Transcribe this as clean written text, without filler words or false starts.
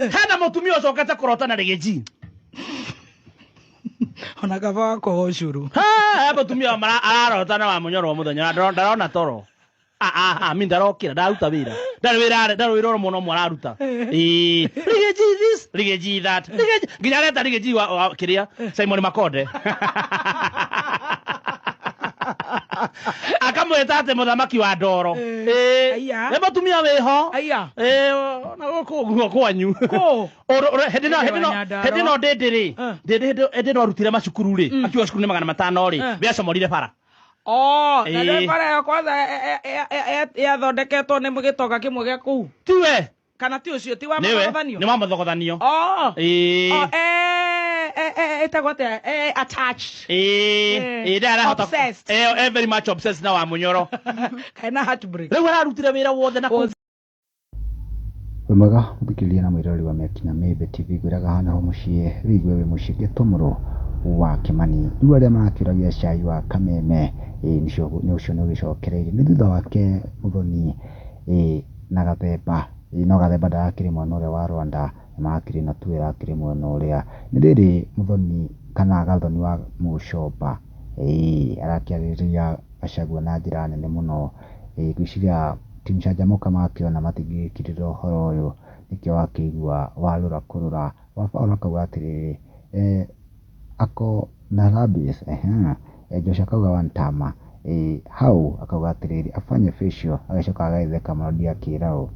Hena mutumia ucokete kurota na rigiji. Ona kaba wakwa ũcũrũ. Ha, mutumia ararota na wa munyoro muthenya ndarona toro. Ah ah ah, mi ndarokira ndaruta wira. Ndarĩ wĩra ndarĩ wĩra mũno mwe araruta. Ĩĩ, rigiji this, rigiji that. Rigiji nginya areta rigiji wa kĩrĩa Simon Makonde. Akamwĩta atĩ mũthamaki wa ndoro. Ĩĩ. Aya. Nĩ mũtumia wĩho. Aya. Ĩĩ, na gũkũ ũguo kwanyu. Kũ? Hĩndĩ ĩno hĩndĩ ĩno Nyandarua. hĩndĩ ĩno ndĩndĩ rĩ ndĩndĩ hĩndĩ ĩno arutire macukuru rĩ akiuga cukuru nĩ 500 rĩ nĩacomorire bara. Oh, na Ĩĩ. nĩ bara ĩyo kwanza yathondeketwo nĩ gĩtonga kĩmwe gĩa kũu. Tiwe. Kana ti ũcio ti wa Nĩwe. mathogothanio? Nĩ wa mathogothanio. Oh. Ĩĩ. Oh, ĩtagwo atĩa? Attached. Ĩĩ. Ĩĩ ndarahota. Obsessed. Very much obsessed na wa Munyoro. Kana heartbreak. Rĩu ararutire wĩra wothe na kũu. Wĩ mwega mũthikĩrĩria na mwĩroreri wa Mĩaki na Mĩmbe TV ngwĩraga haha nĩho mũciĩ wĩigue wĩ mũciĩ Gĩtũmũrũ wa Kĩmani. Rĩu arĩa marakĩũragia cai wa Kameme ĩĩ nĩ ũcio nĩ ũgĩcokereirie nĩ thutha wake Mũthoni ĩĩ na Gathemba ĩĩ no Gathemba ndarakĩrĩ mwena ũrĩa wa Rwanda na marakĩrĩ na tuwe ĩrakĩrĩ mwena ũrĩa. Nĩ rĩrĩ Mũthoni kana Gathoni wa Mũcomba ĩĩ arakĩarĩrĩria Gachagua na njĩra nene mũno ĩĩ ngwĩciria Team Canjamũka makĩona matingĩgĩkirĩra ũhoro ũyũ nĩkĩo wakĩigua warũra kũrũra. Wa Paul akauga atĩrĩrĩ ako na rabies Joshua akauga one term hau akauga atĩrĩrĩ afanye facial agacoka agagĩtheka mũno ndiakĩra ũ.